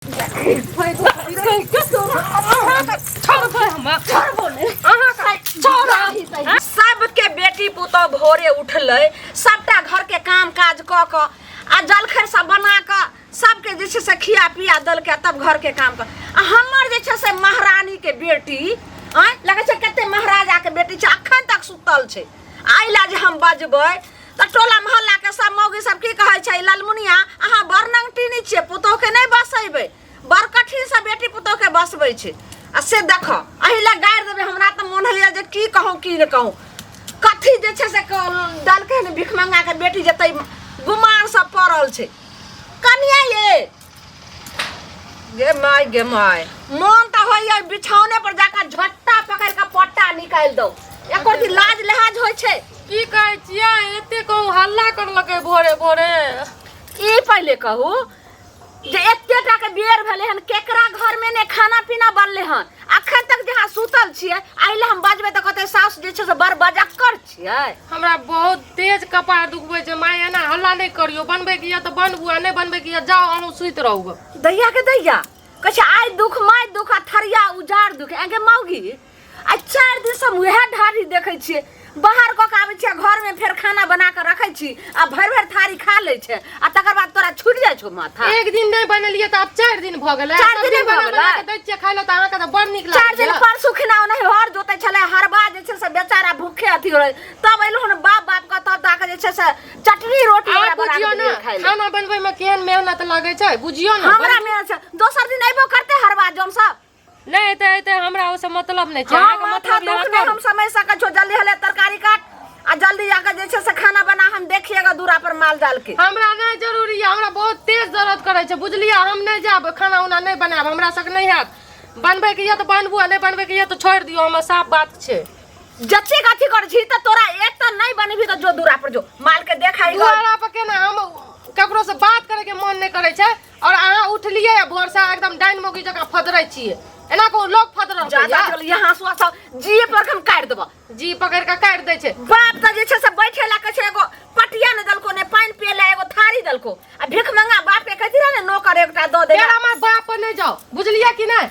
सबके बेटी पुतोह भोरे उठलै, सबटा घरके काम काज कऽ कऽ आ जलखै सब बना कऽ सबके जे छै से खिया पिया देलकै, तब घरके काम कऽ। आ हमर जे छै से महारानीके बेटी आँय लगै छै कते महाराजाके बेटी छै, अखन तक सुतल छै। एहि लए जे हम बजबै तऽ टोला मोहल्लाके सब मौगी सब की कहै छै, ललमुनिया अहाँ बड़ नंगटिनी छियै, पुतोहके नहि बसेबै, बड़ कठिनसँ बेटी पुतोहके बसबै छै। आ से देखऽ एहि लए गारि देबै हमरा तऽ मोन होइए जे की कहूँ की नहि कहूँ। कथी जे छै से देलकै हन भिखमंगाके बेटी जतै गुमार सब पड़ल छै। कनिया ये गे my गे my, मोन तऽ होइए बिछौने पर जाकऽ झट्टा पकड़ि कऽ पट्टा निकालि दौ। एको दिन लाज लिहाज होइ छै? की कहै छियै, एते कहूँ हल्ला करलकै भोरे भोरे। ई पहिले कहू जे एते टा के बेर भेलै हन, केकरा घर में ने खाना पीना बनलै हन? अखन तक जे अहाँ सुतल छियै, एहि लए हम बजबै तऽ कहतै सासु जे छै से बड़ बजक्कर छियै। हमरा बहुत तेज कपार दुखबै छै माय, एना हल्ला नहि करियौ। बनबैके यऽ तऽ बनबू आ नहि बनबैके यऽ जाउ अहूँ सुति रहू गऽ। दैया के दैया कहै छै आइ दुख माय दुख आ थरिया उजार दुख। एगे मौगी, आ 4 दिन से हम उएह ढारी देखै छियै, बाहर कऽ के आबै छियै घरमे, फेर खाना बना कऽ रखै छी आ भरि भरि थारी खा लै छै आ तकर बाद तोरा छुटि जाइ छौ माथा। एक दिन नहि बनेलियै तऽ आब 4 दिन भऽ गेलै। 4 दिन सब्जी भऽ बना गेलै। बना कऽ दै छियै खाय लए तऽ अहाँके तऽ बड़ नीक 4 दिन लागैए। परसू खिना ओनाही हर जोतै छलै, हरबा जे छै से बेचारा भूखे अथी रहै, तब एलहुँ हन बाप बाप के, तब जाके जे छै से चटनी रोटी आब ओकरा बना बुझियौ कऽ ने देलियै खाय लए। खाना बनबै मे केहन मेहनत लागै छै बुझियौ ने। हमरा मेहनत छै, दोसर दिन अयबो करतै हरबा जौन सब। नहि एते एते हमरा ओसँ मतलब नहि छै। हाँ, अहाँके माथा मतलब दुख यऽ नहि करू। हम समझ सकै छौ। जल्दी हले तरकारी काट आ जल्दी जाके जे छै से खाना बना, हम देखिएगा दूरा पर माल जाल के। हमरा नहि जरूरी यऽ, हमरा बहुत तेज दर्द करै छै बुझलियै। हम नहि जायब, खाना उना नहि बनायब, हमरा सबके नहि हैत। बनबैके यऽ तऽ बनबू आ नहि बनबैके यऽ तऽ छोड़ि दियौ, हमर साफ बात छै। जतेक अथी करै छी तऽ तोरा एक तऽ नहि बनेबही तऽ जो दूरा पर जो माल के देखाई। दुआरा पर केना? हम ककरो से बात करे के मन नहि करै छै। और अहाँ उठलियै आ भोर से एकदम डाइन मौगी जकाँ फदरै छियै, एना को लोक फदरल ज्यादा चल यहाँ सुआ सब जिए पर हम काटि देबऽ। जी पकड़ के काटि दै छै। बाप तऽ जे छै से बैठे ला कहै छै, एगो पटिया नहि देलको, ने पानि पिए ला एगो थारी देलको। आ भीख मंगा बाप के कहती रहे ने नौकर एकटा दऽ दे। फेर हमर बाप पर नहि जाओ बुझलियै कि नहि?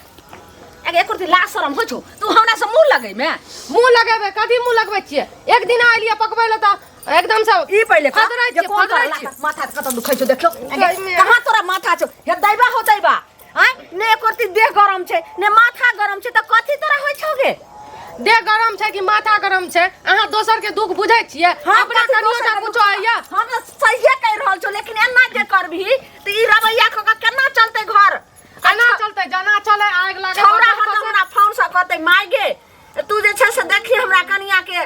अगे एको दिन लाज शरम होइ छौ? तू हमरा से मुँह लगै में? मुँह लगेबै कथी मुँह लगबै छियै? एक दिन एलियै पकबै लए तऽ एकदम से ई पहिले कह फदरै जे छियै, कोन फदरै तोरा छियै। माथा कतऽ दुखै छौ देखियौ। अगे, गरमी। कहाँ तोरा माथा छौ? हे दैबा हो दैबा, आँय ने एको रत्ती देह गरम छै ने माथा गरम छै, तऽ कथी तोरा होइ छौ गे? देह गरम छै कि माथा गरम छै? अहाँ दोसर के दुख बुझै छियै? हम अपना कथी कनियो दोसर टा के कुछो दुख- होइया? हम तऽ सहिए कहि रहल छौ, लेकिन एना जे करबिही तऽ ई रवैया कऽ कऽ केना चलतै घर? केना चलतै? जना चले आगि लागे। छौड़ा बजर हरदम खसै। हमरा फोन से कहतै, माय गे तू जे छै से देखी हमरा कनिया के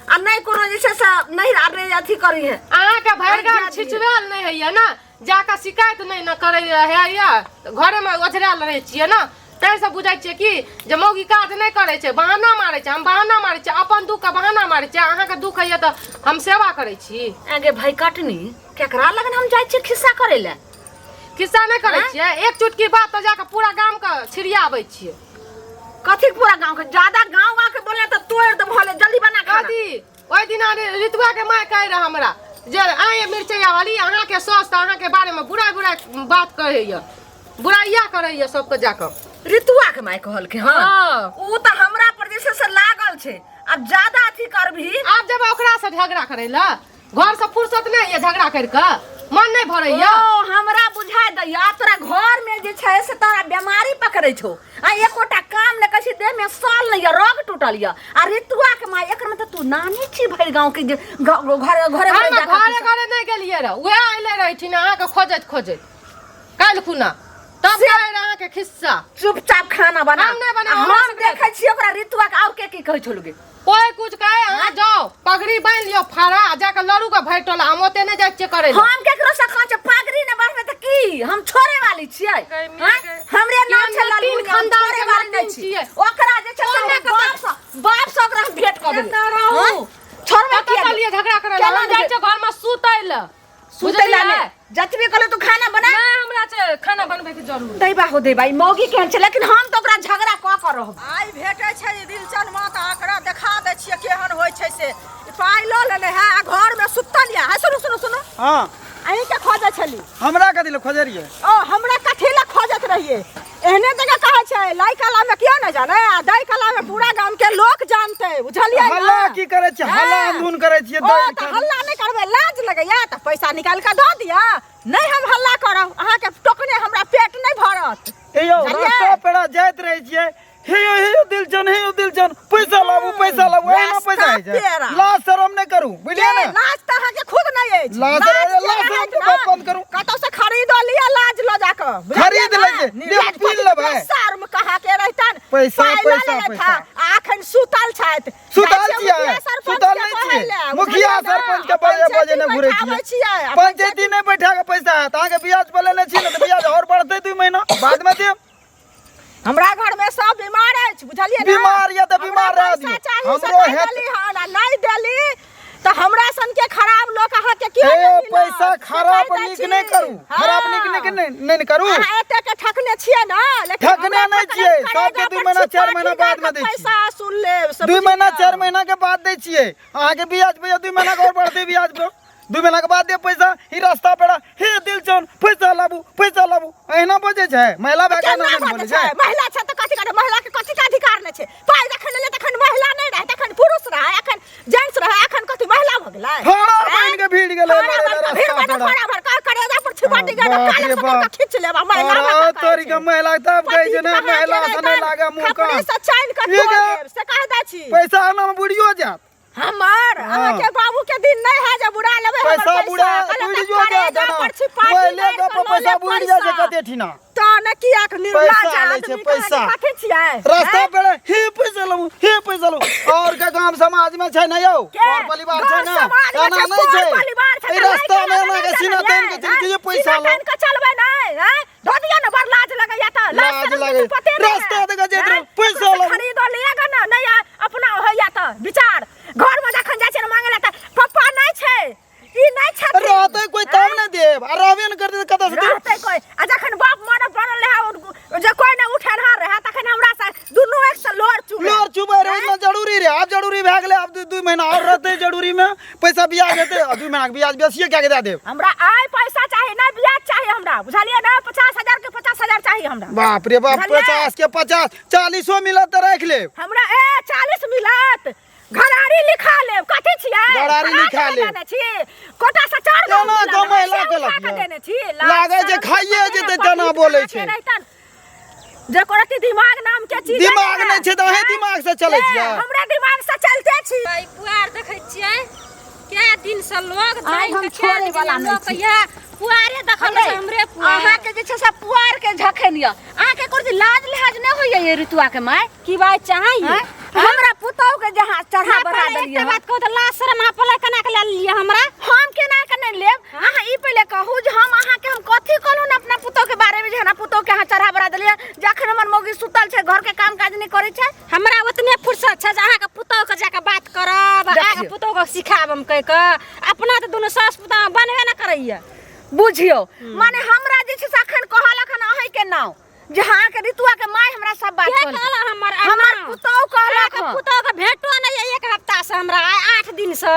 आ नहि कोनो जे छै से नहि आ नहि अथी करी है। अहाँके भरि गाम अरे जा दियौ। छिछुआयल नहि होइया ने, जाकऽ शिकायत नहि ने करै होइया, घरेमे ओझरायल रहै छियै ने, ताहिसँ बुझै छियै कि जे मौगी काज नहि करै छै, बहाना मारै छै। हम बहाना मारै छियै? अपन दुःखके बहाना मारै छियै? अहाँके दुःख होइया तऽ हम सेवा करै छी। आगे भाई कटनी, केकरा लगन हम जाइ छियै खिस्सा करै लए? खिस्सा नहि करै छियै, एक चुटकी बात तऽ जाकऽ पूरा गामके छिड़ियाबै छियै। कथी पूरा गांव के? ज्यादा गांव गांव के बोले तऽ तोड़ देबो। हले जल्दी बना खाना। कथी? ओहि दिना ऋतुआ के माय कहे रहे हमरा जे आए मिरचैया वाली, अहाँके सास तऽ अहाँके बारेमे बुरा बुरा बात कहैया, बुराइया करैया सबके जाकऽ। ऋतुआ के माय कहलकै? हँ। हँ। उ तऽ हमरा पर जे छै से लागल छै, आब ज्यादा अथी करबही। आब जब ओकरा से झगड़ा करै लए घर से फुर्सत नहि यऽ, झगड़ा करि कऽ मन नहि भरैया। ओ हमरा बुझा दैया तोरा घर में जे छै से तोरा बीमारी पकड़ै छौ आ एकोटा काम नहि करै छी, देह में साल नहि यऽ, रग टूटल यऽ। आ ऋतुआ के माय, एकर मतलब तू नानी छी भरि गाँव के जे घरे घरे हम जाकऽ घरे घरे नहि गेलियै रह, उएह अयले रहथिन अहाँके खोजैत खोजैत काल्हि खुना, तब कहै रहे अहाँके खिस्सा। चुपचाप खाना बना। हम नहि बनाब, आ हमरा हम सबके- देखै छियै ओकरा ऋतुआ के और के की कहै छौ लगे। कोई कुछ कहे, अहाँ जाओ पगड़ी बान्हि लियौ फाड़ा आ जाके लड़ू के भरि टोला, हम ओते नहि जाइ छियै करै लए। हम केकरो से कहै छै पगड़ी ने बान्हबै तऽ की हम छोड़े वाली छियै? गै मिया आँय? गै। हमरे नाम छै केहन लालमुनिया, तीन हम खानदान छोड़े के वाली नहि नातिन छी। छियै। ओकरा जे छै से कोने हम बाप से, बाप से ओकरा हम भेंट कऽ देबै। एतऽ रहू। आँय? छोड़बै कतऽ किया? चलियै झगड़ा करै लए? केना हम जाइ छियै घरमे सुतै लए। सुतै लए बुझलियै? नहि। जतबी कहलहुँ तू खाना बना। नहि, हमरा छै खाना बनबै के जरूर। दैबा हो दैबा, ई मौगी केहन छै, लेकिन हम तऽ ओकरा झगड़ा कऽ कऽ रहब। आइ भेटै छै ई दिलचनमा तऽ आंकड़ा देखा दै छियै केहन होइ छै से। ई पाइ लऽ लेले है आ घरमे सुतल यऽ। है सुनू सुनू सुनू। हाँ। अहीं के खोजै छली। हमरा कथी लए खोजरियै? ओ हमरा कथी लए खोजत रहियै? एहने जगह कहै छै लाई कला में कियो नहि जानै आ दै कला में पूरा गाम के लोक जानतै, बुझलियै ने? हल्ला की करै छियै? हल्ला हाँ। अंधुन करै छियै। ओ दै तऽ हल्ला नहि करबै, लाज लगैया तऽ पैसा निकालि कऽ दऽ दिअ। नहि हम हल्ला करब, अहाँके टोकने हमरा पेट नहि भरत। हे यौ, बुझलियै? रास्ता पेड़ा जाइत रहै छियै, हे यौ, हे यौ दिलचन, हे यौ दिलचन, पैसा लाबू, पैसा लाबू, एहिना पैसा होइ छै। पेड़ा। लाज शरम नहि करू, बुझलियै के ने? लाज तऽ अहाँके खुद नहि अछि। लाज लाज अरे, के लाज रहत शरम के ने? बात बंद करू। कतौ से खरीदो लिअ लाज लऽ जाकऽ, बुझलियै खरीद ने? लै छै, निर्लाज देख, पी लेबै। शर्म कहाँ के रहितन? पैसा, पाइ लऽ पैसा, लेलथि पैसा। आ अखन सुतल छथि। सुतल जाइ छियै छियै, मुखिया सरपंच सुतल के नहि कहै छियै। लए, मुखिया बुझलियै ने? सरपंच के बजे बजे नहि घुरै पंचायती छियै। छियै। पंचायती नहि बैठा के पैसा हैत अहाँके? ब्याज पर लेने छी ने, तऽ ब्याज आओर बढ़तै, 2 महीना बाद मे देब। हमरा घर में सब बीमार अछि, बुझलियै ने? बीमार यऽ तऽ बीमार हमरा रहऽ पैसा दियौ। चाही से हमरो कहि हेत- देली हन, आ नहि देली तऽ हमरा सन के खराब लोक अहाँके कियो हे नहि मिलत। पैसा से खराब कहि दै नीक छी। नहि करू, खराब नीक हाँ। नीक नहि नहि ने करू। अहाँ एते के ठकने छियै ने, लेकिन ठकने हमरा नहि ठकने छियै, करेगा सबके 2 पर महीना, छिपा 4 महीना छिपा बाद मे कऽ दै छियै। पैसा सुन लेब से 2 महीना बुझि 4 महीना के बाद दै छियै अहाँके ब्याज पे। 2 महीना के और बढ़तै ब्याज पे, 2 महीना के बाद दे पैसा। ई रास्ता पेड़ा हे दिलचन, पैसा लाबू, पैसा लाबू, एहिना बजै छै? महिला भए के केना एना नहि बाजै बोलै छै? छै। महिला छै तऽ कथी करतै? महिला के कथी के अधिकार नहि छै? पाइ जखन लेलियै तखन महिला नहि रहै, तखन पुरुष रहै, अखन जेंट्स रहै, अखन कथी महिला भऽ गेलै? फाड़ा आँय? बनि के भीड़ गेलै फाड़ा लड़ै बनि लए कऽ भीड़ रास्ता बनि पेड़ा। फाड़ा भर कऽ करेजा पर छिपाटी के बाप काले रे सकर बाप। के खींच लेब आ महिला अरे भऽ कऽ कहै तोरी छै। के महिला तब कहै छै ने पति महिला कहाँ से के नहि रहतनि? लागे मुँह खपड़ी कान। से चानि कऽ ठीक तोड़ है। लेब, से कहि दै छी। पैसा आना में बुढ़ियो जायत। हमर हाँ। अहाँके बाबू के दिन नहीं है जे बुढ़ा लेबै हमर पैसा बुढ़ा कहलक बुढ़ियो तऽ जायत करेजा ना। पर छिपाटी मोबाइले मारि गप कऽ लऽ पैसा लेब बुढ़ि जाइ छै पैसा। कते ठिना। तऽ ने कियाक निर्लाज पैसा लै छै, आदमी पैसा। कथी छियै? रास्ता हैं? पे हे पैसा लबू, हे पैसा लबू। और के गांव समाज में छै ने यौ? के? और परिवार छै गाँव ने? समाज में एना छै, नहि छै। पर परिवार छै, ई तऽ रास्ता लड़का में एना के लड़का सीना चलबै, तानि के चलै छै जे पैसा सीना लौ। तानि के चलबै नहि, हैं? धऽ दिअ ने, बड़ लाज लगैया तऽ। लाज लाज शरम लगै। के पते नहि रास्ता है। दऽ के जाइत हैं? रहू, पैसा ककरो से लौ। खरीदो लिअ ने, नहि आ, अपना होइया तऽ विचार। घर में जखन जाइ छियै ने मांगे लए तऽ पप्पा नहि छै, ई नहि छथिन। रहतै कोई तब ने देब, आ रहबे ने करतै तऽ कतऽ से देब? रहतै कोई? आ जखन बाप मरऽ पड़ल रहै, जे कोई नहि उठेनहार रहै, तखन हमरा से दुनू एक से लोर चुबै। लोर चुबै रहै, इतना जरूरी रहै। आब जरूरी भए गेलै, आब 2 महीना और रहतै जरूरी में पैसा ब्याज हेतै, आ 2 महीना के ब्याज बेसिए कए के दए देब। हमरा आइ पैसा चाही, नहि ब्याज चाही हमरा, बुझलियै ने? 50,000 के 50,000 चाही हमरा। बाप रे बाप। बुझलियै? 50 के 50, 40 मिलत तऽ राखि लेब। हमरा ए 40 मिलत, घरारी लिखा लेब। कथी छियै? घरारी लिखा लेब। देने छी कोटा से 4 गाँव केना मिलल कऽ है, महिला से केलक उठा कऽ यऽ? देने छी। लाज लागै छै शरम खाइए के जेतै पते तेना नहि, बोलै पति छै। रहितन। जे रति दिमाग नाम के चीज दिमाग नहि छै तऽ अहीं दिमाग से चलै छियै? हमरा दिमाग से चलते छी। ई पुआर देखै छियै, कए दिन से लोग आइ हम जानि कऽ छोड़ै वाला लोक नहि छी। इएह पुआरे देखल छै, हमरे पुआर। अहाँके जे छै से पुआर के झखन यऽ, अहाँके कोनो लाज लिहाज नहि होइया ये ऋतुआ के माय? की बात चाहैए? आँय? हमरा पुतहु के जहाँ चढ़ा बढ़ा पहिले देलियै एकटा हन। बात कहू तऽ, लाज शरम अहाँ पहिले केना के लए लेलियै हमरा? हम केना के नहि लेब? अहाँ ई पहिले कहू जे हम अहाँके हम कथी कहलहुँ ने अपना पुतहु के बारे में जे हमरा पुतहु के अहाँ चढ़ा बढ़ा देलियै, जखन हमर मौगी सुतल छै, घर के काम काज नहि करै छै। हमरा ओतने फुर्सत छै जे अहाँके पुतहु के जाके बात करब, अहाँके देखियौ। पुतहु के सिखायब हम कहि कऽ। अपना तऽ दुनू सास पुतहु बनबे ने करैया। बुझियौ, माने हमरा जे छै से अखन कहलक हन अहींके नाम जे अहाँके ऋतुआ के माय हमरा सब बात के कहलकै। कहलक? हमर हमर पुतहु कहलक अहाँके हन। पुतहु के भेटो नहि यऽ एक हफ्ता से हमरा, आइ 8 दिन से।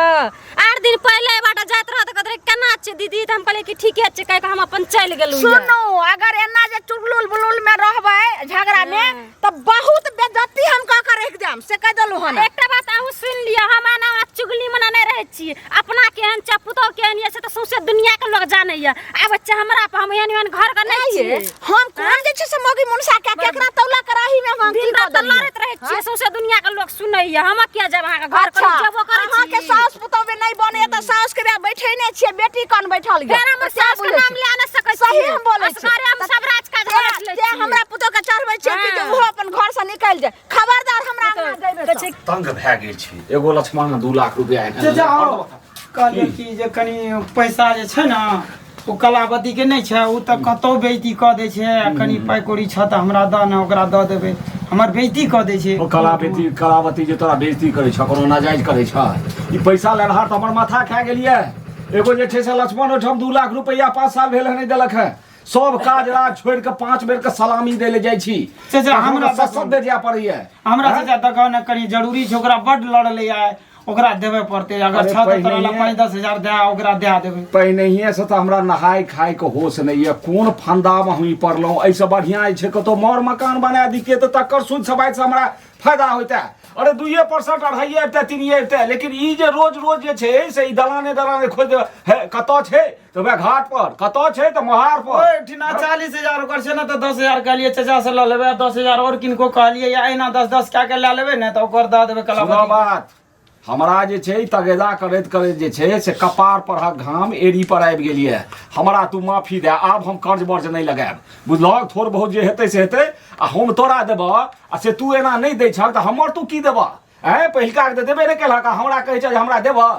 8 दिन पहिले बाटे जाइत रहत, कहत रहे केना छै दीदी, तऽ हम कहलियै कि ठीके छै कहि कऽ हम अपन चलि गेलहुँ यऽ। सुनू, अगर एना जे चुगलुल बुलुल में रहबै झगड़ा में तऽ बहुत बेइज्जती हम कऽ के रखि देम, से कहि देलहुँ हन। एकटा बात अहूँ सुनि लिअ, हम एना चुगली मना नहि रहै छी। अपना केहन छै, पुतहु केहन यऽ, से तऽ सौंसे दुनिया के लोग जानैया। आब बच्चा हमरा पर, हम एहन एहन घर के नहि ये, छियै। हम कोन जे छै से मौगी मुनसा के केकरा तौला कराही में हम दिन की रात कऽ तऽ देलियै? लड़ैत रहै छियै, सौंसे दुनिया के लोग सुनैया। हम किया जायब अहाँके घर? अच्छा, करू जेबो करै अहाँके छी। साउस पुतहु में नहि बनैया तऽ साउस के बियाह बैठे नहि छियै, बेटी कन बैठल यऽ। फेर हमर तऽ सएह सास के बुझै नाम छी। लए नहि सकै सही छियै। हम बोलै छी। असगरे हम सब राज काज बाँटि लै तें छियै। हमरा पुतहु के चढ़बै छियै कि जे हाँ। ओहो अपन घर से निकलि जाय। खबरदार हमरा अंगना जइबै कहै तऽ। छै तंग भए गेल छी, एगो लक्ष्मण 2 लाख रुपया एखन चाचा आओ, कहलियै कि जे कनि पैसा जे छै ने ओ कलावतीके नहि छै, ओ तऽ कतहु बेइज्जती कऽ दै छै, आ कनि पाइ कौड़ी छह तऽ हमरा दऽ ने, ओकरा दऽ देबै, हमर बेइज्जती कऽ दै छै। ओ कलावती, कलावती जे तोरा बेइज्जती करै छह, कोनो नाजायज करै छह? ई पैसा लेनहार तऽ हमर माथा खा गेल यऽ। एगो जे छै से लक्ष्मण ओहिठाम 2 लाख रुपया 5 साल भेल हँ नहि देलक हँ। सब काज राज छोड़ि कऽ 5 बेर के सलामी दै लए जाइ छी। चाचा, तखन हमरा सत सत बेर जाय पड़ैया। हमरा आँय? चाचा देखऽ ने, कनि जरूरी छै, ओकरा बड्ड लड़लै आइ, ओकरा देबे पड़तै अगर अरे छह तऽ तोरा लए पहिनहिए- 5-10 हजार दए ओकरा दए देबै। पहिनहिए से तऽ हमरा नहाय खाय के होश नहि यऽ, कोन फंदा मे हम ई पड़लहुँ। एहिसँ बढ़िआँ जे छै कतहु मर मकान बना दितियै तऽ तकर सूद सबाइसँ हमरा फायदा होइतै। अरे 2% 2.5 अबितै, 3 अबितै, लेकिन ई जे रोज रोज जे छै से ई दलाने दलाने खोजि देबै हे, कतऽ छै तऽ वएह घाट पर, कतऽ छै तऽ मोहार पर। ओहिठिना 40,000 ओकर छै ने, तऽ 10,000 कहलियै चाचा से लऽ लेबै, 10,000 आओर किनको कहलियै या एहिना 10-10 कए के लए लेबै ने, तऽ ओकर दऽ देबै सुनऽ कलावती। बात, हमरा जे छै तगेदा करैत करैत जे छै से कपार परहक घाम एड़ी पर आबि गेल यऽ। हमरा तू माफी दे, आब हम कर्ज बर्ज नहि लगायब, बुझलहक? थोड़ बहुत जे हेतै से हेतै, आ हम तोरा देबह आ से तू एना नहि दै छह तऽ हमर तू की देबह? आँय, पहिलका के तऽ देबे नहि केलहक आ हमरा कहै छह जे हमरा देबह?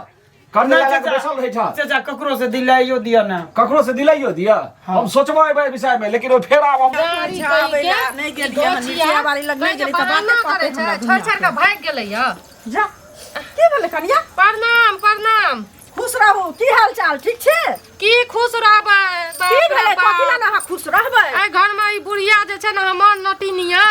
कर्ज नहि लगा कऽ चाचा, बैसल रहै छह। चाचा, ककरो से दिलाइयो दिअ ने। ककरो से दिलाइयो दिअ? हम सोचबै एहि विषयमे, लेकिन ओ फेर आब हम गाड़ी अच्छा, कहि के नहि गेलियै हन, दोछिया, मिर्चिया वाली लग नहि कहि के गेली तऽ बाते बहाना कहतै करै छै, हमरा छोड़ि छोड़ि कऽ भागि गेलैया। जा, की भेलै कनिया? प्रणाम प्रणाम। खुश रहू, की हाल चाल, ठीक छी? की खुश रहबै, बाप की रे भेलै? बाप। कथी लए ने अहाँ खुश रहबै? एहि घर में ई बुढ़िया जे छै ने हमर नटिनिया,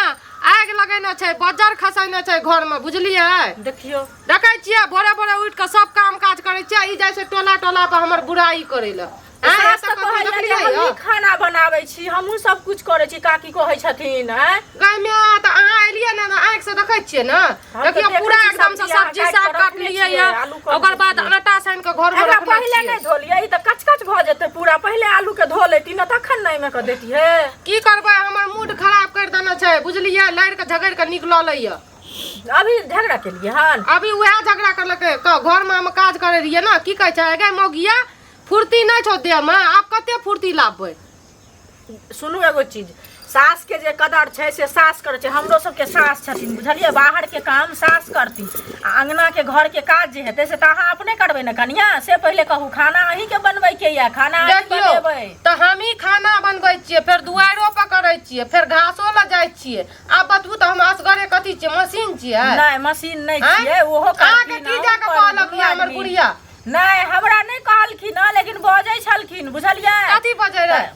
आगि लगेने छै, बजर खसेने छै घर में, बुझलियै? देखियौ, देखै छियै भोरे भोरे उठि कऽ सब काम काज करै छियै, ई जाइ छै टोला टोला पर हमर बुराई करै लए। आँय, सास एतऽ तऽ कतौ कहैया जे देखलियै हमही यऽ? खाना बनाबै छी, हमहूँ सब कुछ करै छी, काकी कहै छथिन। आँय गाय माय, तऽ अहाँ एलियै ने तऽ आँखि से देखै छियै ने। हम तऽ देखियौ देखै पूरा छी एकदम से सब्जी अहाँ सब्जी काटि साग कऽ रखने काटलियै छियै, यऽ, आलू कटने ओकर बाद छियै। आटा सानि कऽ घरमे एकरा रखने पहिले छियै। नहि धोलियै? ई तऽ कचकच भऽ जेतै पूरा। पहिले आलू के धो लेती ने तखन ने एहिमे कऽ देतियै। की करबै, हमर मूड खराब करि देने छै, बुझलियै? लड़ि कऽ झगड़ि कऽ निकलल यऽ। अभी झगड़ा केलियै हन? अभी उएह झगड़ा करलकै। घरमे हम काज करै रहियै ने, की कहै छै, गे मौगिया, फुर्ती नहि छौ देहमे, आब कते फुर्ती लाबबै? सुनू एगो चीज, सास के जे कदर छै से सास करै छै। हमरो सबके सास छथिन, बुझलियै? बाहर के काम सास करती आ अंगना के घर के काज जे हेतै से तऽ अहाँ अपने करबै ने कनिया? से पहिले कहू, खाना अहीं के बनबै के यऽ, खाना अहीं देखियौ बनेबै। तऽ हमही खाना बनबै छियै, फेर दुआरिओ पर करै छियै, फेर घासो लऽ जाइ छियै। आब बतबू तऽ हम असगरे कथी छियै, मशीन छियै? नहि, मशीन नहि आँय? छियै, ओहो अहाँके करथिन, की अहूँ जाकऽ करू, कहलक दुनू यऽ हमर आदमी। बुढ़िया? नहि, हमरा नहि कहलखिन हँ, लेकिन बजै छलखिन, बुझलियै? कथी बजै रहै?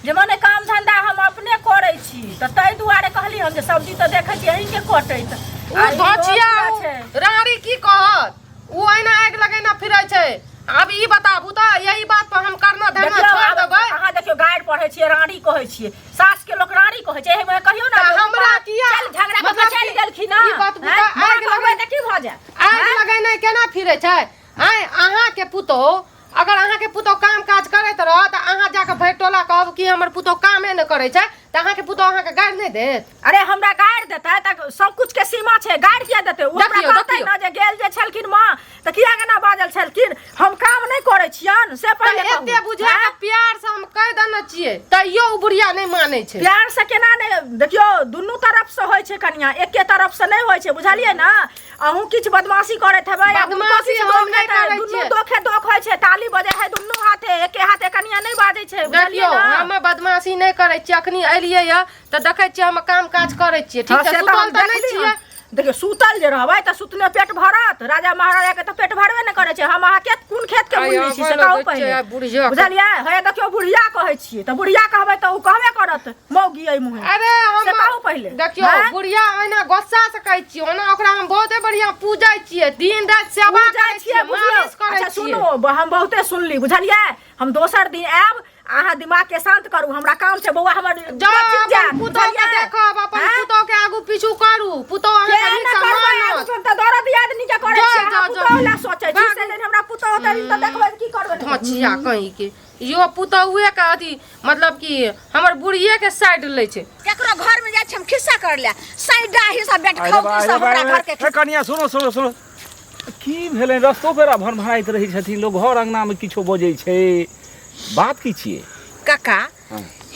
जे मने काम धंधा हम अपने करै छी, तऽ ताहि दुआरे कहली हम जे सब्जी तऽ देखै छी अहीँके कटैत। ओ आ इहो धोछिया पूरा ओ छै। रानी की कहत, ओ एना आगि लगेने फिरै छै। आब ई बताबू तऽ यही बात पर हम करना धरना देखियौ छोड़ि आब देबै? अहाँ देखियौ, गारि पढ़ै छियै, रानी कहै छियै, सास के लोक रानी कहै छै। एहिमे कहियौ ने तऽ जे ओ हमरा किया चल झगड़ा कऽ के मतलब चलि कि गेलखिन हँ। ई बतबू आँय, तऽ माँ आगि कहबै लगै तऽ की भऽ जायत? आगि लगेने केना फिरै छै? आँय, अहाँके पुतोहु, अगर अहाँके पुतोहु काम काज करैत रहत तऽ अहाँ जाकऽ भरि टोला कहब कि हमर पुतोहु कामे नहि करै छै, तऽ अहाँके पुतोहु अहाँके गारि नहि देत? अरे, हमरा गारि देतै तऽ सब कुछ के सीमा छै, गारि किया देतै ओ हमरा? देखियौ, कहतै देखियौ। ने जे गेल जे छलखिन माँ तऽ किया केना बाजल छलखिन, हम काम नहि करै छियन, से तऽ पहिले कहू। एते बुझा कऽ प्यार से हम कहि देने छियै, तैयो ओ बुढ़िया नहि मानै छै। प्यार से केना नहि? देखियौ, दुनू तरफ से होइ छै कनिया, एके तरफ से नहि होइ छै, बुझलियै ने? अहूँ किछु बदमाशी करैत हेबै आ हुनको बदमाशी किछु हम दोख नहि हेतै। करै दुनू छियै। दोखे दोख होइ छै, ताली बजै है दुनू हाथे, एके हाथे कनिया नहि बाजै छै, बुझलियै देखियौ, ने? हम बदमाशी नहि करै छियै। अखनी एलियै यऽ तऽ देखै छियै हम काम काज करै छियै, ठीक हँ, छै? से तऽ सुतल हम तऽ नहि देखली छियै। हन। देखियौ, सुतल जे रहबै तऽ सुतने पेट भरत? राजा महाराजा के तऽ पेट भरबे नहि करै छै। हम अहाँ के कोन खेत के आइ मुल्ली छी से आबै कहू लगै छै, पहिले। आइ बुढ़िया के। बुझलियै? हे देखियौ, बुढ़िया कहै छियै तऽ बुढ़िया कहबै तऽ ओ कहबे करत मौगी एहि मुँहे। अरे हम से कहू पहिले। देखियौ हैं? बुढ़िया, ओहिना गुस्सा से कहै छियै, ओना ओकरा हम बहुते बढ़िया पूजै छियै, दिन राति सेवा पूजै करै छियै, छियै, बुझियौ। मालिश करै अच्छा छियै। सुनू, हम बहुते सुनली, बुझलियै? हम दोसर दिन आयब, अहाँ दिमाग के शांत करू, हमरा काम छै। बौआ हमर जाउ, कोचिंग अपन जायत, पुतोह के बुझलियै? देखब, अपन हैं? पुतोह के आगू पीछू करू, पुतोह के अहाँके नीक एना से करबै? मानत। आगू हम तऽ दर्द आदमी के करै जाउ, छियै, अहाँ जाउ, पुतोह जाउ। लए सोचै छी, से जहन हमरा पुतोह होतै तऽ देखबै की करबै। धोचिया कहीं के यो पुतहुए के अथी, मतलब कि हमर बुढ़िए के साइड लै छै। केकरो घर में जाइ छी हम खिस्सा कर ले साइडा ही सब बैठ अरे खाउ बा, की अरे सब बा, हमरा अरे घर के बा। ए, कनिया, सुनो सुनो सुनो, की भेलै? रस्तो पेरा भनभनाइत रहै छथिन, लोक घर अंगनामे किछो बजै छै, बात की छियै? काका,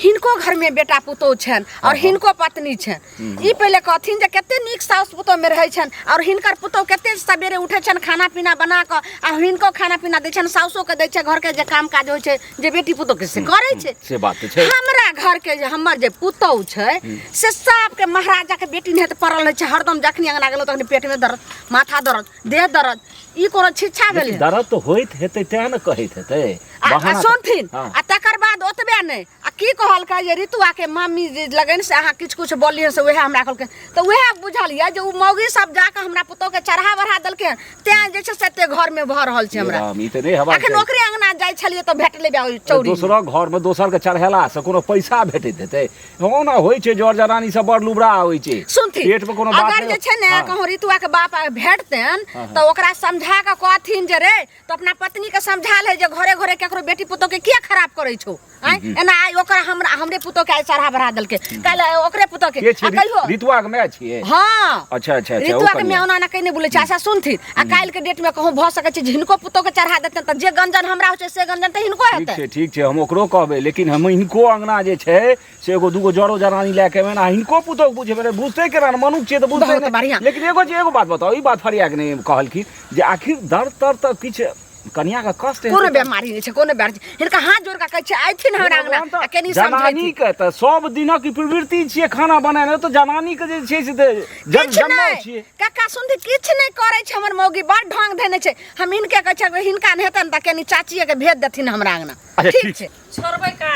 हिनको घर में बेटा पुतोह छनि और हिनको पत्नी छनि। ई पहिले कहथिन जे कते नीक साउस पुतोह में रहै छनि, और हिनकर पुतोह कते सवेरे उठै छनि, खाना पीना बना कऽ आ हिनको खाना पीना दै छनि, साउसो के दै छै, घर के जे काम काज होइ छै जे बेटी पुतोह के से करै छै। से बात तऽ छै। हमरा घर के जे हमर जे पुतोह छै से साफ के महाराजा के बेटी नहीं पड़ल रहै छै हरदम। जखनी अंगना गेलहुँ तखनी पेट में दर्द, माथा दर्द, देह दर्द। ई कोनो शिक्षा भेलै? दर्द तऽ होइत हेतै तें ने कहैत हेतै। आ आ बहाना सुनथिन हाँ। आ तकर बाद ओतबे नहि आ की कहलकै जे ऋतुआ के मम्मी जे लगन से अहाँ किछु किछु बोललियै से उएह हमरा कहलकै तऽ उएह बुझलियै जे ओ मौगी सब जाकऽ हमरा पुतोहके चढ़ा बढ़ा देलकै हन तें जे छै से एते घरमे भऽ रहल छै हमरा राम, ई तऽ नहि हेबाक अखन चाही। ओकरे अंगना जाइ छलियै तऽ भेटलै बे ओहि चौरी दोसरक घरमे दोसरके चढ़ेलासँ कोनो पैसा भेटैत हेतै ओना होइ छै जर जनानी सब बड़ लुबरा होइ छै सुनथिन पेट में कोनो बात अगर नहि जे छै ने हाँ। कहूँ ऋतुआ के बाप भेटतनि तऽ ओकरा समझा कऽ कहथिन जे रे तो अपना पत्नी के समझा ले जे घरे घरे केकरो बेटी पुतोह के किया खराब करै छौ आँय एना आइ ओकरा हमरा हमरे पुतोह के आइ चढ़ा बढ़ा देलकै काल्हि ओकरे पुतोह के के आ छै कहियो ऋतुआ के माय छियै हाँ अच्छा अच्छा अच्छा ओ ऋतुआ के कनिया। माय ओना एना कहीं नहि बोलै छै अच्छा सुनथिन आ काल्हि के डेट में कहूँ भऽ सकै छै जे हिनको पुतोह के चढ़ा देतनि तऽ जे गंजन हमरा होइ छै से गंजन तऽ हिनको ठीक हेतै छै ठीक छै हम ओकरो कहबै लेकिन हम हिनको अंगना जे छै से एगो दूगो जरो जरानी लए के एबै ने आ हिनको पुतोह के बुझेबै रे बुझतै केना ने मनुख छियै तऽ बुझतै बहुत नहि। बढ़िआँ। लेकिन एगो जे एगो बात बताउ ई बात फरिया के नहि कहलखिन जे आखिर दर्द तर तऽ किछु कनिया के कष्ट हेतै कोनो तऽ- बेमारी नहि छै कोनो बेमारी नहि। हिनका हाथ जोड़ कऽ कहै छै अयथिन हमरा अंगना भगवान तऽ आ कनी जनानी समझैथिन के तऽ सब दिनक ई प्रवृत्ति छियै खाना बनेनाइ तऽ जनानी के जे छै से तऽ जन किछु जन्म नहि छियै काका सुनथिन किछु नहि करै छै हमर मौगी बड़ ढंग धेने छै हम हिनके कहै छियै हिनका नहि हेतनि तऽ कनी चाचिए के भेज देथिन हमरा अंगना अच्छा, ठीक ठीक। छै छोड़बै का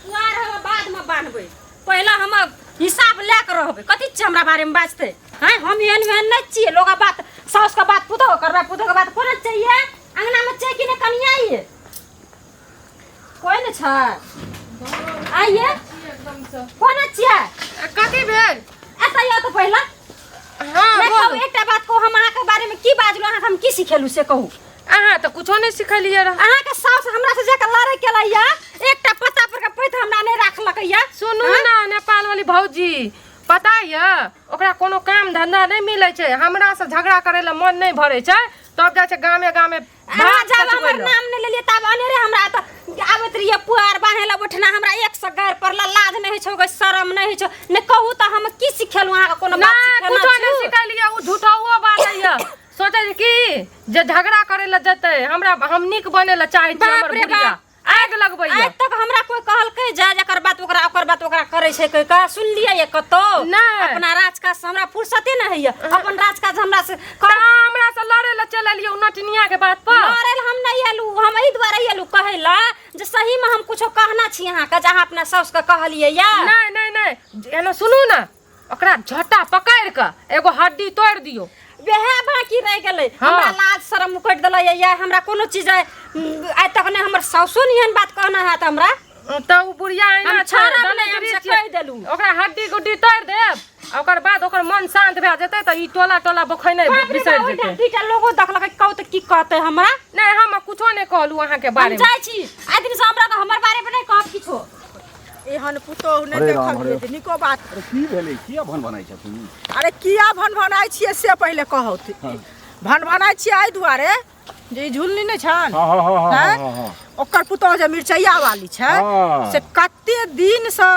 पुआर हम बादमे बान्हबै पहिले हम हिसाब लए कऽ रहबै कथी छै हमरा बारेमे बाजतै हैं हम एहन ओहन नहि छियै लोग बात साउस के बात पुतोह करबै पुतोह के बात कोना चाहिए अंगनामे छै कि नहि कनिया ये कोइ नहि छै आइए कोना छियै कथी भेल एतऽ आउ तऽ पहिले हाँ नहि बोलू। कहू एकटा बात कहू हम अहाँके बारेमे की बाजलहुँ अहाँके हम की सिखेलहुँ से कहू अहाँ तऽ कुछो नहि सिखेलियै रह अहाँके साउस हमरा से जाके लड़ै केलै या एकटा पत्ता पर के पैत हमरा नहि राखलकै या सुनू ना नेपाल वाली भौजी पता यऽ ओकरा कोनो काम धंधा नहि मिलै छै हमरा से झगड़ा करै लए मन नहि भरै छै तब जाइ छै गामे गामे अहाँ भात जब पचबै हमर लए। नाम नहि लेलियै तब अनेरे हमरा तऽ आबैत रहियै पुआर बान्है लए बैठना हमरा एक सए गारि पड़ल लाज नहि होइ छौ गे शरम नहि होइ छौ नहि कहू तऽ हम की सिखेलहुँ अहाँके कोनो बात नहि सिखेलहुँ कुछो नहि सिखेलियै ओ झूठौओ बाजैया सोचै छै की जे झगड़ा करै लए जेतै हमरा हम नीक बनै लए चाहै छी बाप हमर रे बुढ़िया बाप। आगि लगबैया आइ तक हमरा कोई कहलकै जा जकर बात ओकरा ओकर बात ओकरा करै छै कहि कऽ सुनलियै ये कतौ नहि। अपना राजकाज से हमरा फुर्सते नहि होइया अपन राजकाज हमरा से तऽ अहाँ हमरा से लड़े लए चलि एलियै ओ नटनिया के बात पर लड़ै लए हम नहि एलहुँ हम एहि दुआरे एलहुँ कहै लए जे सहीमे हम कुछो कहना छी अहाँके जे अहाँ अपना साउसके कहलियै या नहि नहि नहि एना सुनू ने ओकरा झट्टा पकड़ि कऽ एगो हड्डी तोड़ि दियौ वएह बाकी रहि गेलै हाँ। हमरा लाज शरम उकटि देलै या हमरा कोनो चीज आइ आइ तक नहि हमर साउसो नहि एहन बात कहना हैत हमरा तऽ ओ बुढ़िया एना हम छै, छोड़ब दलित नहि, हम से छियै। कहि देलहुँ। ओकरा हड्डी गुड्डी तोड़ि देब आ ओकर बाद ओकर मन शांत भए जेतै तऽ ई टोला टोला बोखैने बाप रे बिसरि बाप, जेतै ओहिठाम दुइटा लोगो देखलकै कहू तऽ की कहतै हमरा नहि हम कुछो नहि कहलहुँ अहाँके हम बारेमे जाइ छी आइ दिनसँ हमरा हमर बारेमे नहि कहब किछो एहन पुतोहु नहि अरे राम, देखलियै अरे। जे नीको बात अरे की भेलै किया भन भनाइ छथुन अरे किया भनभनाइ छियै से पहिले कहौ भनभनाइ छियै एहि दुआरे जे ई झुलनी नहि छनि हँ हँ हँ हँ हैं? हँ हँ ओकर पुतोहु जे मिरचैया वाली छै हँ। से कते दिनसँ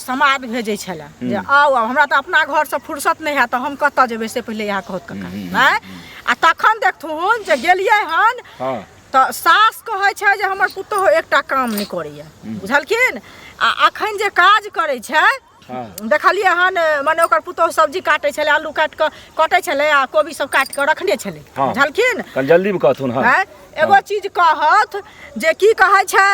समाद भेजै छलै जे आउ आउ हमरा तऽ अपना घरसँ फुर्सत नहि हैत तऽ हम कतऽ जेबै से पहिले इएह कहत कका आँय आ तखन देखथुन जे गेलियै हन हँ तऽ सास कहै छै जे हमर पुतोहु एकटा काम नहि करैए बुझलखिन आ अखन जे काज करै छै हँ। देखलियै हन मने ओकर पुतोहु सब्जी काटै छलै आलू काटि कऽ कटै छलै आ कोबी सब काटि कऽ रखने छलै हँ। बुझलखिन कनि जल्दीमे कहथुन हँ आँय एगो चीज कहत जे की कहै छै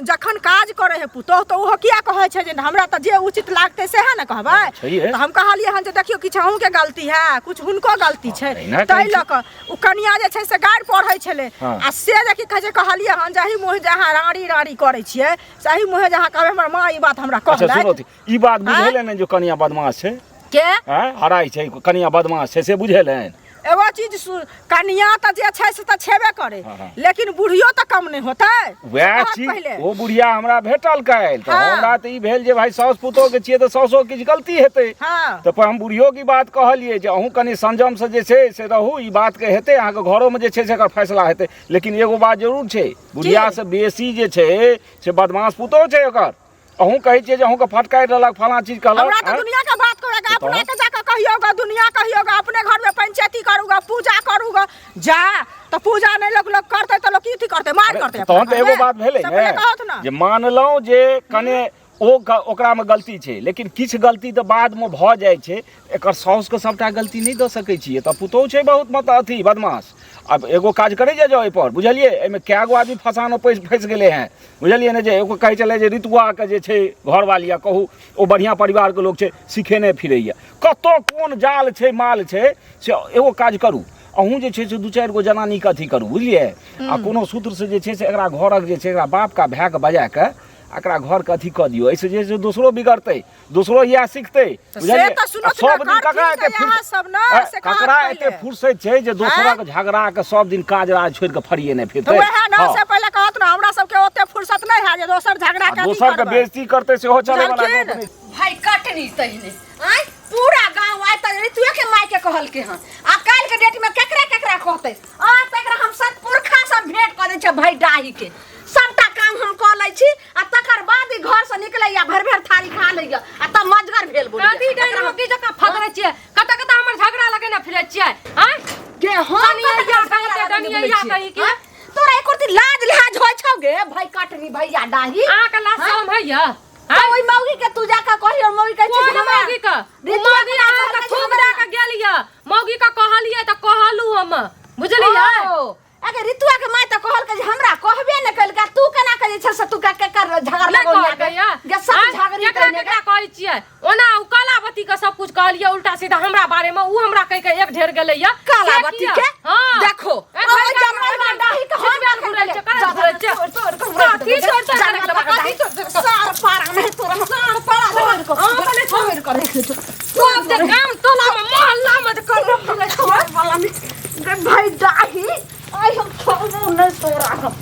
जखन काज करै है पुतोहु तऽ ओहो किया कहै छै जे हमरा तऽ जे उचित लागतै सएह ने कहबै छैहे। तऽ हम कहलियै हन जे देखियौ किछु अहूँके गलती है किछु हुनको गलती छै एहिना कहै ताहि छै। लऽ कऽ ओ कनिया जे छै से गारि पढ़ै छलै हँ। आ से जे की कहै छै कहलियै हन जाहि मुँहे जे अहाँ राड़ी राड़ी करै छियै सही मुँहे जे अहाँ कहबै हमर माँ ई बात हमरा अच्छा सुनो कहलथि ई बात बुझेलै ने जो कनिया बदमाश छै के आँय हराइ छै कनिया बदमाश छै से बुझेलै एगो चीज कनिया तऽ जे छै से तऽ छेबे करे हाँ, हाँ। लेकिन बुढ़ियो तऽ कम नहि होतै वएह कहत चीज पहिले ओ बुढ़िया हमरा भेटल काल्हि तऽ हाँ। हमरा तऽ ई भेल जे भाई साउस पुतोह के छियै तऽ साउसो किछु गलती हेतै हाँ तऽ पर हम बुढ़ियो की बात कहलियै जे अहूँ कनि संयम से जे छै से रहू ई बात के हेतै अहाँके घरोमे जे छै से एकर फैसला हेतै लेकिन एगो बात जरूर छै बुढ़िया से बेसी जे छै से बदमाश पुतोह छै ओकर अहूँ कहै छियै जे अहूँके फटकारि लेलक फलाँ चीज कहलक हमरा तऽ आँय? दुनिया के बात करेगा तऽ अपना के जाके कहियोगा दुनिया कहियोगा अपने घर में पंचायती करूगा पूजा करूगा जा तऽ पूजा नहि लोग लोग करते तऽ लोग की अथी करते मार करते तहन तऽ एगो बात भेलै से पहिले कहत ने ने जे मानलहुँ जे कने ओ ओकरामे गलती छै लेकिन किछु गलती तऽ बादमे भऽ जाइ छै एकर साउसके सभटा गलती नहि दऽ सकै छियै तऽ पुतोहु छै बहुत मतलब अथी बदमाश आब एगो काज करै जाउ एहिपर बुझलियै एहिमे कए गो आदमी फसानो पैस फँसि गेलै हेँ बुझलियै ने जे एगो कहै छलै जे ऋतुआके जे छै घरवाली आ कहू ओ बढ़िआँ परिवारके लोक छै सिखेने फिरैए कतऽ कोन जाल छै माल छै से एगो काज करू अहूँ जे छै से दू चारि गो जनानीके अथी करू बुझलियै आ कोनो सूत्रसँ जे छै से एकरा घरक जे छै एकरा बापके भायके बजा कऽ एकरा घरके अथी कऽ दियौ एहिसँ जे छै से दोसरो बिगड़तै दोसरो इएह सिखतै से बुझलियै तऽ सुनत आ सब ने दिन ककरा करथिन एते तऽ इएह सब ने, से कहत ककरा पहिले। एते फुर्सत छै जे दोसरक झगड़ा के सब दिन काज राज छोड़ि के फरिएने तऽ फिरतै वएह ने हँ। से पहिले कहत ने हमरा सबके ओते फुर्सत नहि है जे दोसर झगड़ा आ के अथी दोसर के करबै। बेइज्जती करतै सेहो चलै वाला बुझलखिन? गप नहि भाई कटनी तहिने आँय पूरा गाँव आइ तऽ ऋतुए के माय के कहलके हन आ काल्हि के डेट में केकरा केकरा कहतै आ तकरा हम सतपुरखा सब भेंट कऽ दै छियै भाई डाही के सबटा काम हम कऽ लै छी आ तकर बाद ई घर से निकलैया भरि भरि थारी खा लैया आ तब मजगर भेल बोलैया कथी डाइन रोटी जकाँ फदरै छियै कतऽ कतऽ हमर झगड़ा लगेने फिरै छियै आँय गे हम कनिया कतऽ या झगड़ा कहीं लगेने डनिया या बोलै कहीं छियै, के आँय? तोरा एको रत्ती लाज लिहाज होइ छौ गे भाई कटनी भैया डाही अहाँके लाज शरम होइया तऽ ओहि मौगी के तू जाके कही और मौगी कहै छै कोन जे हमरा मौगी के ऋतुआ मौगी के अहाँके कहलकै जे थूक हमरा- दऽ कऽ गेल यऽ मौगी के कहलियै तऽ कहलहुँ हम बुझलियै ओ, अगे ऋतुआ के माय तऽ कहलकै जे हमरा कहबे ने केलकै तू केना के जे छै से तू के केकर झगड़ा नहि लगौलिया कहलकै गे यऽ गे सब आँय? झगड़ी केकरा कइने केकरा कहै छियै ओना ओ कलावती के सब कुछ कहलियै उल्टा सीधा हमरा बारे में उ हमरा कहि के एक ढेर गेलै यऽ कालावती से किया? के हाँ देखो ए, ओ भाई, जानवर डाही के हम छिटबेल घुरल छै, करैत घुरल छै। कथी तोड़ तोड़ के रखलक, कथी तोड़ तोड़ के? सार पारा में तोरा सार पारा तोड़ के हाँ, पहिले तोड़ के रख दे सब जे गाम टोला में मोहल्ला में जे कर रहल छै। वाला में गे भाई डाही आइ हम छोड़बो नहीं तोरा हम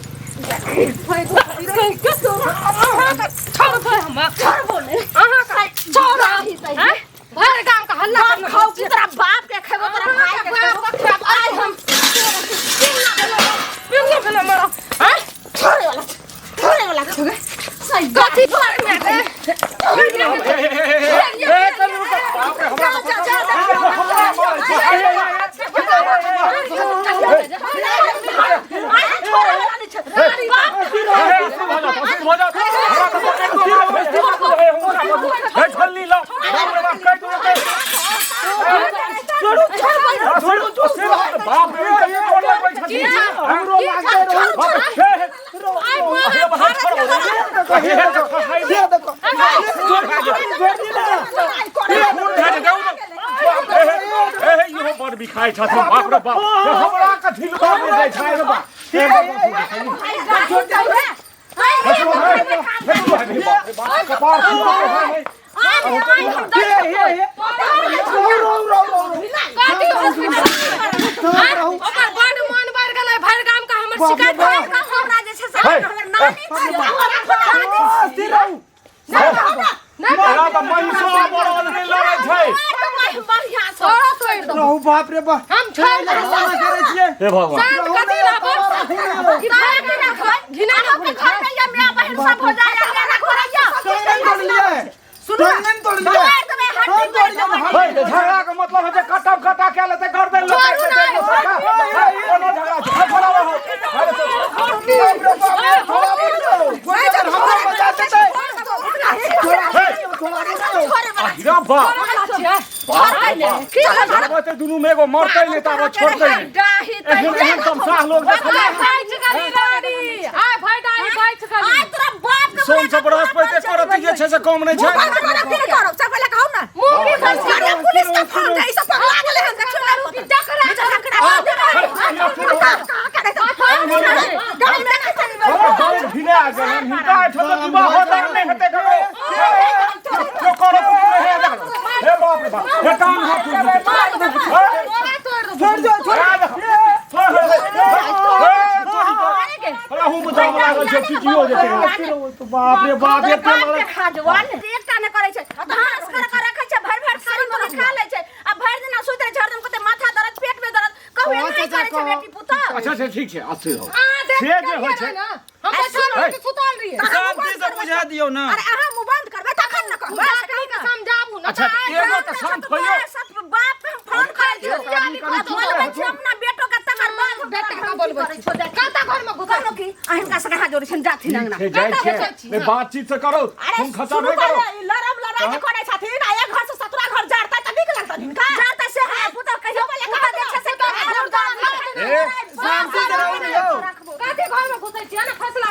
भाई, के तोरा? अहाँके छोड़बै हम छोड़बो नहीं अहाँके छोड़ब डाही सही। आँय? भरि गाम के हल्ला बाप करने खाओ कि तोरा बाप के खेबो तोरा भाई के खेबो आइ हम पिल्लू भेलै मरा आँय? छोड़े वाला छोड़े वाला छुगे सही कथी घर में ए, ए, कनी रुको। बाप रे, हमरा जा जा जा बिखाइ छथिन बाप रे बाप हमरा कथी बाप रे जाइ छै रे बाप कथी हॉस्पिटल आँय? ओकर बड मन बढ़ि गेलै भरि गाम के हमर शिकायत तोरा तोड़ि देबौ। रहू बाप रे बाप हम छोड़ि देबौ। करै छियै हे भगवान शांत कथी रहबो? ई भरि गाम घिना तोड़ तोड़ लियै झगड़ा के मतलब है जे कटब कटा के लेते गर्दन लटका देते कोनो झगड़ा छै बोला रहो हीरा बाप बाप दुनू में एगो मरतै नहि ताबत छोड़तै नहि एहन एहन तमसाह लोग देखलियै बचि गेली रानी। आय भाइ डाही बचि गेली। सोम से बृहस्पति करत जे छै से कम नहि छै मुँह की बचि गेली? हमरा भिना गेल हिनका एहिठाम तऽ विवाह होतै नहि हेतै ककरो क्यो करो कुछ नहि हे हे बाप रे बाप हे कान हाथ तोरा तोड़ि देबौ। छोड़ दो छोड़ बाप रे बाप एते लड़ाइ एकटा नहि करै छै भानस कर कर रखै छै भरि भरि थारी में खा लै छै आ भरि दिना सुति रहै छै हरदम कहतै माथा दर्द पेट में दर्द कहू एना नहि करै छै बेटी पुतहु अच्छा अच्छा ठीक छै अस्थिर हो अहाँ देख से जे होइ छै केलियै ने, हम तऽ छोड़ि के सुतल रहियै। शांति से बुझा दियौ ना अरे अहाँ मुँह बंद करबै तखन ने कहबै जाकनी के समझाबू ने अच्छा तऽ आइ एगो तऽ शांत होइयो सब बाप के हम फोन करै छी एक आदमी कनि चुप बोलबै छी रहू। अपना बेटो के तकर बाद हम बेटा के तोरा बोलबै करै छौ देख कतऽ घरमे घुसल कहलहुँ कि अहाँ हिनका सबके हाथ जोड़ै छियनि जाथिन अंगना छै जाइ कतऽ छै बैसल छी? नहि बातचीत से करो अरे तुम खसा शुरू नहि करो पहिले ई लड़म लड़ाई के करै छथिन आ एक घर से सतुरा घर जारता तऽ नीक लगतनि हिनका जारता से है पुतहु कहियो पुतहु जे छै से ए घुसै छियै ने फैसला